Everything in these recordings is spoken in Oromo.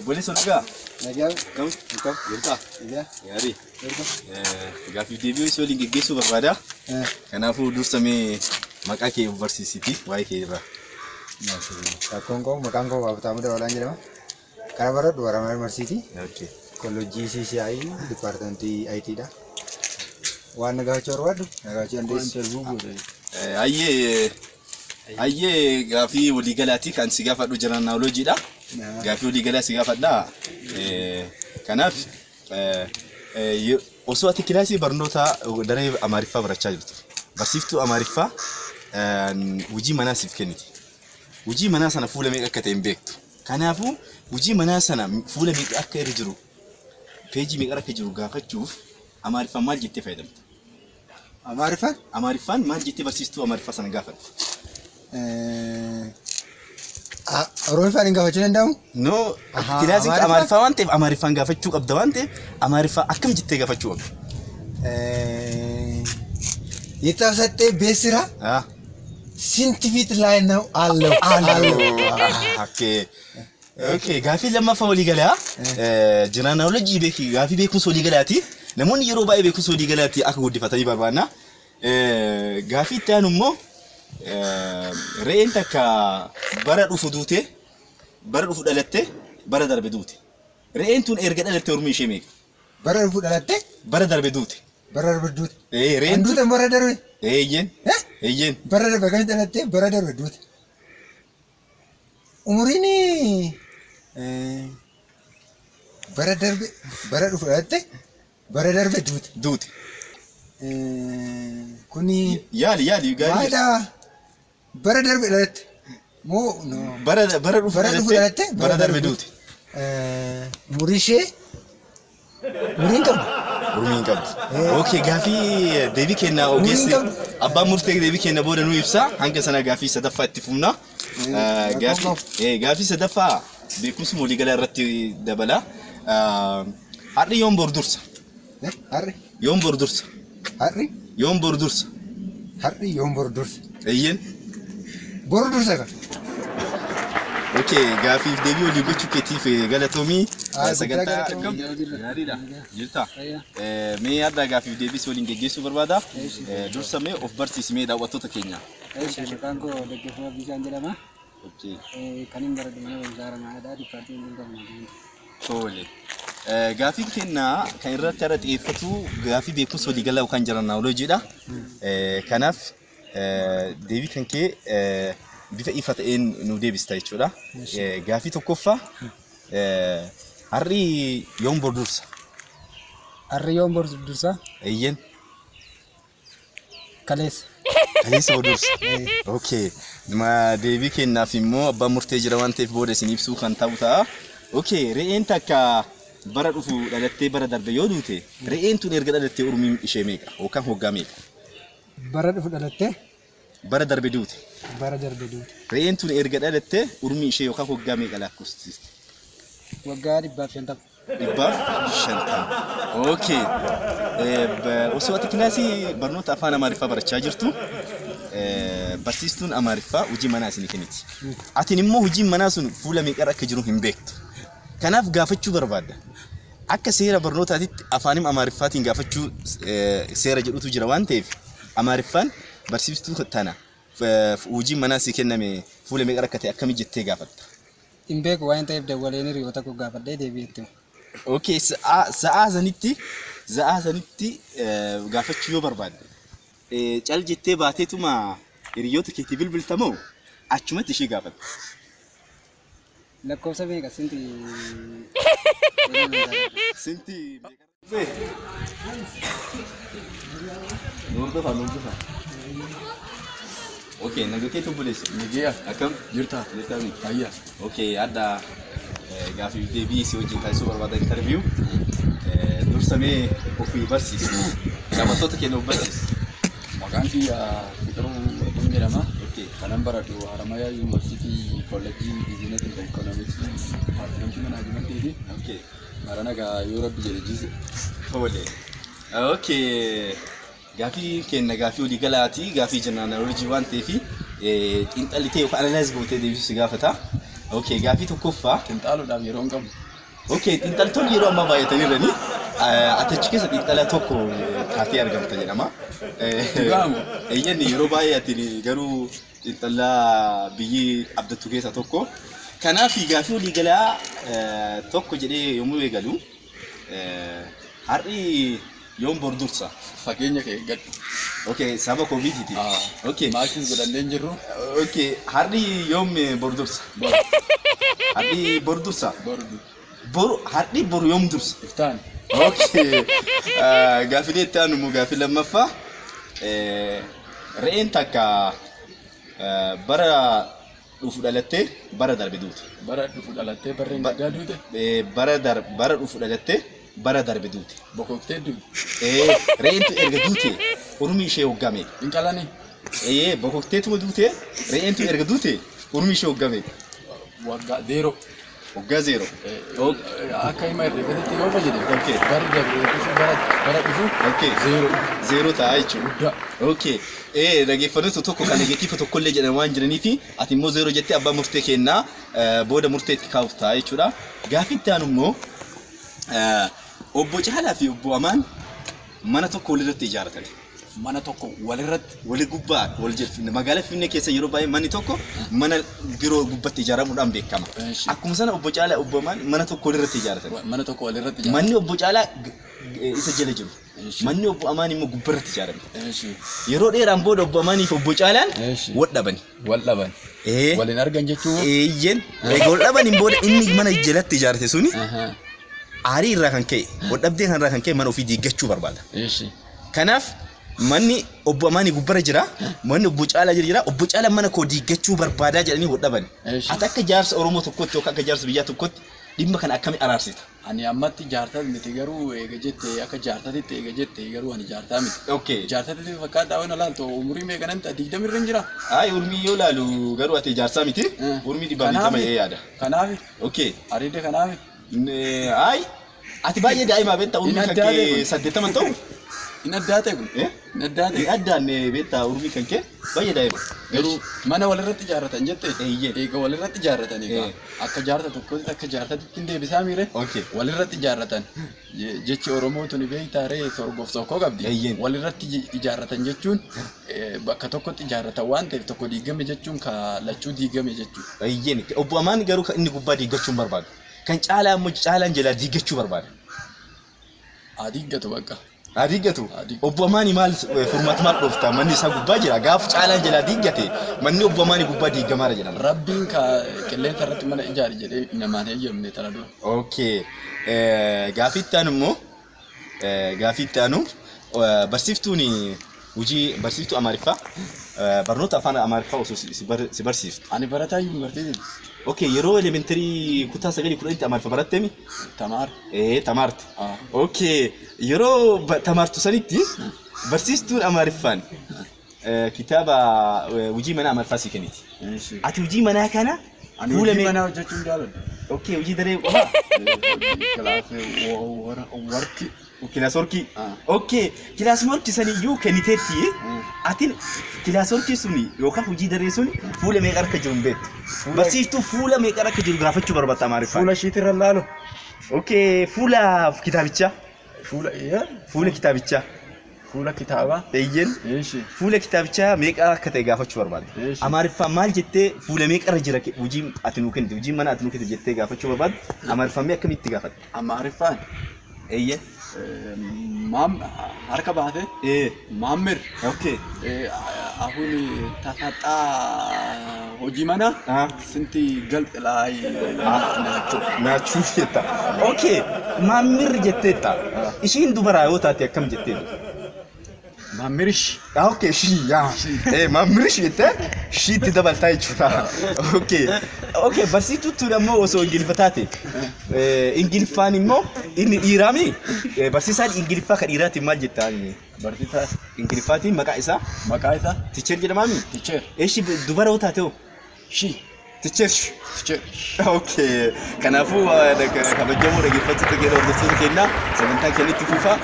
Obboleessa nagaa? Nagaa. Kam? Kam? Jirtaa? Nagaa. Gaarii. Gaaffii deebii si waliin geggeessuu barbaada. Kanaafuu dursamee maqaa kee of barsiisiti waa'ee kee irraa. Rakkoon koo maqaan koo Habtaamuu Dabalaan jedhama. Kana baradhu Haramaayaa Yuunivarsiitii. Okay. Kolleejjii CCI dipaartimentii IT dha. Waan na gaafachuu barbaaddu na gaafachuu dandeessu. Ayyee ayyee gaaffii waliigalaati kan si gaafadhu jiran naawoloojiidha. Gaaffii waliigalaa si gaafadha. Kanaaf osoo ati kilaasii barnoota daree Amaariffaa barachaa jirtu. Barsiiftuu Amaariffaa hojii manaa siif kenniti. Hojii manaa sana fuula meeqa akka ta'e hin beektu. Kanaafuu hojii manaa sana fuula meeqa akka irra jiru peejii meeqa akka jiru gaafachuuf Amaariffaan maal jettee fayyadamta? Amaariffaan? Amaariffaan maal jettee barsiistuu Amaariffaa sana gaafatte? Oromiffaan hin gaafachuu danda'amu? No, kilaasiin Amaariffaa waan ta'eef Amaariffaan gaafachuu qabda waan ta'eef Amaariffaa akkam jettee gaafachuu qabda? የተሰጠ ቤት ስራ ስንት ፊት ላይ ነው አለው አለው። Okay. Okay, gaaffii lammaffaa walii galaa. Jiraanaawolojii beeki gaaffii beekumsa walii galaati. Namoonni yeroo baay'ee beekumsa walii galaati akka guddifatanii barbaanna. Gaaffii itti aanu immoo re'een takka bara dhufu duute, bara dhufu dhalatte, bara darbe duute. Re'een tun erga dhalatte ormi ishee meeqa? Bara dhufu dhalatte? Bara darbe duute. Bara darbe duute. Re'een tun duute bara darbe. Eeyyeen. Eeyyeen. Bara darbe kan dhalatte bara darbe duute. Umuriin bara darbe bara dhufu dhalatte bara darbe duute. Duute. Kuni yaali yaali gaarii. Maadha bara darbe dhalatte moo no. Bara bara dhufu dhalatte bara darbe duute. Umurii ishee umuriin qabdu. Umuriin qabdu. Okay, gaaffii deebii kennaa ogeessi abbaan murtee deebii kenna booda nu ibsa. Hanga sana gaaffii sadaffaa itti fufna. Gaaffii sadaffaa beekumsa waliigalaa irratti dabala. Har'i yoom bor dursa? Har'i? Yoom bor dursa? Har'i? Yoom bor dursa? Har'i yoom bor dursa? Eeyyeen. Bor dursa ka? Okay, gaaffiif deebii walii gochuu keetiif galatoomii. Sagantaa akkam? Gaariidha. Jirta? Mee adda gaaffiif deebii si waliin geggeessuu barbaada. Dursa mee of barsiisi mee daawwattoota keenya. Maqaan koo Daggafaa Abdiisaan jedhama. Okay. Kan hin baradhu mana barumsaa Haramaadha. Dipaartimentiin barnootaa. Tole. Gaaffiin kennaa kan irratti har'a xiyyeeffatu gaaffii beekumsa waliigalaa yookaan jirannaawoloojiidha. Kanaaf deebii kan kee bifa ifa ta'een nu deebista jechuudha. Gaaffii tokkoffaa har'i yoom bor dursa? Har'i yoom bor dursa? Eeyyeen. Kaleessa. Kaleessa bor dursa. Okay. Deebii kennaaf immoo abbaan murtee jira waan ta'eef booda isin ibsuu kan ta'u ta'a. Okay, re'een takka bara dhufu dhalattee bara darbe yoo duute re'een tun erga dhalattee umriin ishee meeqa yookaan hoggaa meeqa? Bara dhufu dhalattee? Bara darbe duute. Bara darbe duute. Re'een tun erga dhalattee umrii ishee yookaan hoggaa meeqa lakkoofsisti? Waggaa 150. 150. Okay. Osoo ati kilaasii barnoota afaan Amaariffaa barachaa jirtu barsiistuun Amaariffaa hojii manaa isinii kenniti. Atiin immoo hojiin manaa sun fuula meeqarra akka jiru hin beektu. Kanaaf gaafachuu barbaadda. Akka seera barnootaatitti afaanim Amaariffaatiin gaafachuu seera jedhutu jira waan ta'eef Amaariffaan barsiistuu tana hojii manaa si kenname fuula meeqarra akka ta'e akkamii jettee gaafatta? Hin beeku waan ta'eef dawwaleen hiriyoota koo gaafadhee deebi'ee itti. Okay, sa'aa sanitti gaafachuu yoo barbaadde cal jettee baateetuma hiriyoota keetii bilbilta moo achumatti ishee gaafatta? Lakkoofsa meeqa sinti? Sinti meeqa? Hordofaa hordofaa. Okay, nagaa keetu obboleessa. Nagaa. Akkam? Jirta. Jirta miti. Fayyaa. Okay, adda gaaffii deebii si wajjin taasisuu barbaada interview. Dursa mee ofii barsiisi. Daawwattoota keenya of barsiisi. Maqaan kiyya Fiqiruu Warquu jedhama. Okay. Kanan baradhu Haramayaa Yuunivarsiitii Kolleejjii Biizinasii fi Ikoonomiksii Dipaartimentii Manaajimantiiti. Okay. Marana gaa yoo rabbi jedhe jiise. Tole. Okay. Gaaffii kenna gaaffii walii galaati gaaffii jeneraaloojii waan ta'eef xiinxallitee yookaan analaayiz gootee deebisuu si gaafata. Okay, gaaffii tokkoffaa. Xiinxaaluudhaaf yeroo hin qabnu. Okay, xiinxaltoonni yeroo ammaa baay'atanii jiranii ati achi keessa xiinxalaa tokko taatee argamta jedhama. Dhugaamu. Eeyyan yeroo baay'ee ati garuu xiinxalaa biyyi abdattu keessaa tokko. Kanaaf gaafii waliigalaa tokko jedhee yommuu eegalu har'i yoom bor dursa? Fageenya kee eeggadhu. Okay, sababa koovidiiti. Okay. Maaskis godhannee hin jirru. Okay, har'i yoom bor dursa? Har'i bor dursa? Boru. Boru har'i boru yoom dursa? Iftaan. Okay. Gaafilee itti aanu immoo gaafii lammaffaa. Re'een takka bara dhufu dhalattee bara darbe duute. Bara dhufu dhalattee barreen gaddaa duute. Bara dhufu dhalattee bara darbe duute. Bokoktee duute. Re'een tun erga duute urmii ishee waggaa meeqa? Hin qalanii. Bokokteetuma duute re'een tun erga duute urmii ishee waggaa meeqa? Waggaa 0. Waggaa 0. Akka hima herreegatti yoo fayyade. Okay. Bara darbe bara dhufu. Okay. 0. 0 ta'a jechuudha. Guddaa. Okay. Dhaggeeffattoota tokko kan negatiifa tokkollee jedhan waan jiraniif ati immoo 0 jettee abbaa murtee kennaa booda murtee itti kaa'uuf ta'a jechuudha. Gaafii itti aanu immoo obbo Caalaa fi obbo Amaan mana tokko walirratti ijaarratan. Mana tokko walirratti. Wali gubbaa wal jedhu magaalaa Finfinnee keessa yeroo baay'ee manni tokko mana biroo gubbatti ijaaramuudhaan beekama. Akkuma sana obbo Caalaa obbo Amaan mana tokko walirratti ijaarratan. Mana tokko walirratti ijaarratan. Manni obbo Caalaa isa jala jiru. Manni obbo Amaan immoo gubbarratti ijaarame. Yeroo dheeraan booda obbo Amaanii fi obbo Caalaan wal dhaban. Wal dhaban. Waliin argan jechuun. Eeyyen. Wal dhabaniin booda inni mana jalatti ijaarrate suni aarii irraa kan ka'e wal dhabdee kanarraa kan ka'e mana ofii diiggachuu barbaada. Kanaaf manni obbo Amaanii gubbara jira, manni obbo Caalaa jira, obbo Caalaan mana koo diiggachuu barbaadaa jedhanii wal dhaban. Ati akka jaarsa Oromoo tokkotti yookaan akka jaarsa biyyaa tokkotti dhimma kana akkamiin araarsita? Ani ammatti jaartaa miti garuu eega jette akka jaartatitti eega jette garuu ani jaartaa miti. Okay. Jaartatitti fakkaata waan ilaaltu umurii meeqa namti 20 irra hin jira. Ayi urmii yoo ilaalu garuu ati jaarsaa miti. Urmii 120 yaada. Kanaaf. Okay. Ariide kanaaf. Ayi ati baay'ee daa'ima beektaa urmii kan kee 80 ta'u. Inni addaa ta'e kun. Inni addaa ta'e. Inni addaan beektaa urmii kan kee baay'ee daa'ima. Garuu mana walirratti ijaarratan jette. Eega walirratti ijaarratan egaa akka jaarta tokkotti akka jaartatitti hin deebisaa miire. Walirratti ijaarratan jechi Oromoo tuni beektaa ree torgoof tokko qabdi. Walirratti ijaarratan jechuun bakka tokkotti ijaarratan waan ta'eef tokko diigame jechuun ka lachuu diigame jechuudha. Obbo Amaan garuu inni gubbaa diiggachuu hin barbaadu. Kan Caalaa immoo Caalaan jalaa diiggachuu barbaada. Diiggatu bakka. Diiggatu. Obbo Amaanii maal furmaata maal dhoofta? Manni isaa gubbaa jira. Gaafa Caalaan jalaa diiggate manni obbo Amaanii gubbaa diiggamaara jedhama. Rabbiin ka qilleensa irratti mana ijaari jedhee namaan heeyyamne tana dura. Okay. Gaafii itti aanu immoo gaafii itti aanu barsiiftuun hojii barsiiftuu Amaariffaa barnoota afaan Amaariffaa osoo si barsiiftu. Ani barataa yuunivarsiitiiti. Okay, yeroo elementary kutaa 9 10tti Amaariffa baratteemi? Tamaar. Tamaarte. Okay, yeroo tamaartu sanitti barsiistuun Amaariffaan kitaaba hojii manaa Amaariffaa sii kenniti. Ati hojii manaa kana Ani hojii manaa hojjechuu hin jaalladhu. Okay, hojii daree qofaa? Kilaasii warqii. Kilaas warqii. Okay, kilaas warqii saniyyuu kenniteetti atiin kilaas warqii suni yookaan hojii daree suni fuula meeqa harka jiru hin beektu. Barsiiftuu fuula meeqa harka jiru gaafachuu barbaadda Amaariffaan. Fuula ishiitirra laalu. Okay, fuula kitaabichaa. Fuula Fuula kitaabichaa. Fuula kitaabaa. Eeyyen. Fuula kitaabichaa meeqa akka ta'e gaafachuu barbaadda. Amaariffaan maal jettee fuula meeqa irra jira hojii ati nuu kennite hojii mana ati nuu kennite jettee gaafachuu barbaadda. Amaariffaan mee akkamitti gaafatta? Amaariffaan. Eeyyen. Maam harka baate. Maammir. Okay. Ahun tasaxaa hojii mana sinti galxilaa naachuu jetta. Okay. Maammir jetteetta. Ishiin dubaraa yoo taate akkam jetteetu? Maammirish. Okay, shi yaa. Maammirish jettee shiitti dabaltaa jechuudha. Okay. Okay, barsiiftuun tun ammoo osoo Ingiliffa taate. Ingiliffaan immoo inni dhiiraami. Barsiisaan Ingiliffaa kan dhiiraatiin maal jettaa? Barsiisaa Ingiliffaatiin maqaa isaa? Maqaa isaa? Tiicher jedhamaami? Tiicher. Eshi dubara yoo taate hoo? Shi. Tiicher. Tiicher. Okay. Kanaafuu kabajamoo dhaggeeffattoota keenya hordoftoota keenyaa sagantaa keenya itti fufaa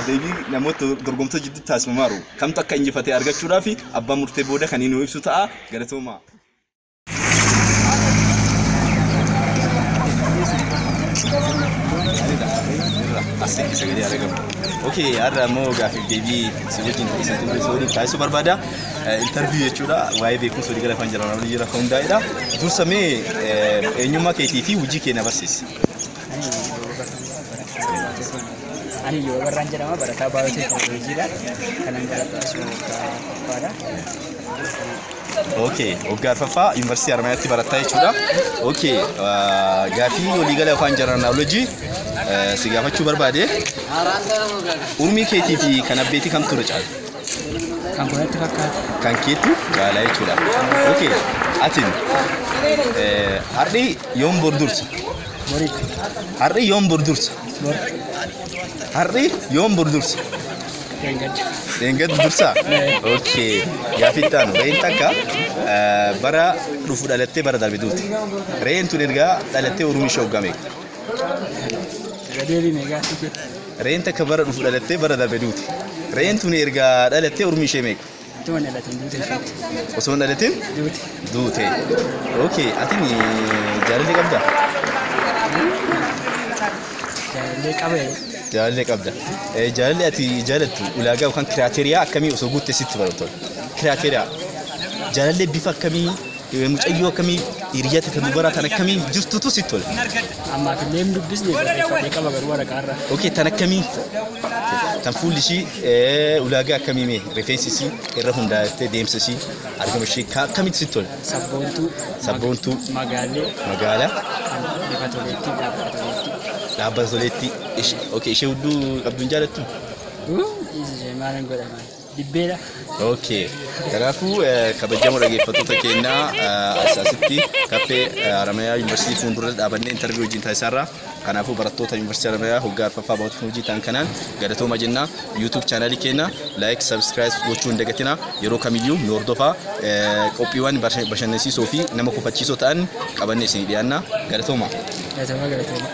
deebii namoota dorgomtoota jidduutti taasifamaaru kamtu akka injifatee argachuudhaaf abbaan murtee booda kan inni ibsu ta'a galatoomaa. As keessa gadi argamu. Okay, har'a immoo gaaffiif deebii si wajjin isin waliin taasisuu barbaada. Interview jechuudha. Waa'ee beekumsa walii gala afaan jeneraal irra kan hundaa'edha. Dursa mee eenyummaa keetii fi hojii kee na barsiisi. Ani yoo barraan jedhama barataa baay'ooteekinooloojiidha. Kanan baradhu asuma waggaa arfaffaadha. Okay, waggaa arfaffaa Yuunivarsiitii Haramayaatti barattaa jechuudha. Okay, gaaffii waliigala afaan jeneraaloojii si gaafachuu barbaade. Urmii keetii fi kan abbeetii kamtu irra caala? Kan kunatti fakkaata. Kan keetu caala jechuudha. Okay, atiin har'i yoom bor dursa? Boriidha. Har'i yoom bor dursa? Bor. Har'i yoom bor dursa? Dheengadda. Dheengaddu dursaa? Okay. Gaaffii itti aanu. Re'een takka bara dhufu dhalattee bara darbe duute. Re'een tun ergaa dhalattee umurii ishee waggaa meeqa? Irra deebiin gaaffii kee. Re'een takka bara dhufu dhalattee bara darbe duute. Re'een tun ergaa dhalattee umurii ishee meeqa? Utuma hin dhalatin duute ishee. Osoo hin dhalatin Duute. duute. Okay. Atiin jaalallee qabdaa? Jaalallee qaba. Jaalallee qabda. Jaalalli ati jaalattu ulaagaa yookaan criteria akkamii osoo guutte sitti baratu? Criteria. Jaalallee bifa akkamii, mucayyoo akkamii, hiriyaa tan dubaraa tan akkamii jirtutu sitti tola? Ammaaf illee hin dubbisne barreeffadhee qaba garuu waraqaarra. Okay, tan akkamii? Tan fuulli ishii ulaagaa akkamii mee? Rifeensi ishii irra hundaa'attee deemsa ishii argama ishii akkamitti sitti tola? Sabboontuu. Sabboontuu. Magaallee. Magaalaa. Kan bifa toleetti dhaabbata toleetti. Dhaabbata toleetti. Okay, ishee hudduu qabdu hin jaalattu? Dhiisisee maal hin godhaman. Dibbeedha. Okay. Kanaafuu kabajamoo dhaggeeffattoota keenyaa asitti kaffee Haramayaa Yuunivarsiitii fuuldura dhaabannee interview wajjin taasisaarra. Kanaafuu barattoota Yuunivarsiitii Haramayaa waggaa arfaffaa baayooteekinooloojii ta'an kanaan galatooma jenna. YouTube chaanaalii keenya like, subscribe gochuu hin dagatina. Yeroo kamiyyuu nu hordofaa. Qophiiwwan bashannansiisoo fi nama kufachiisoo ta'an qabannee isinii dhiyaanna. Galatooma. Galatooma galatooma.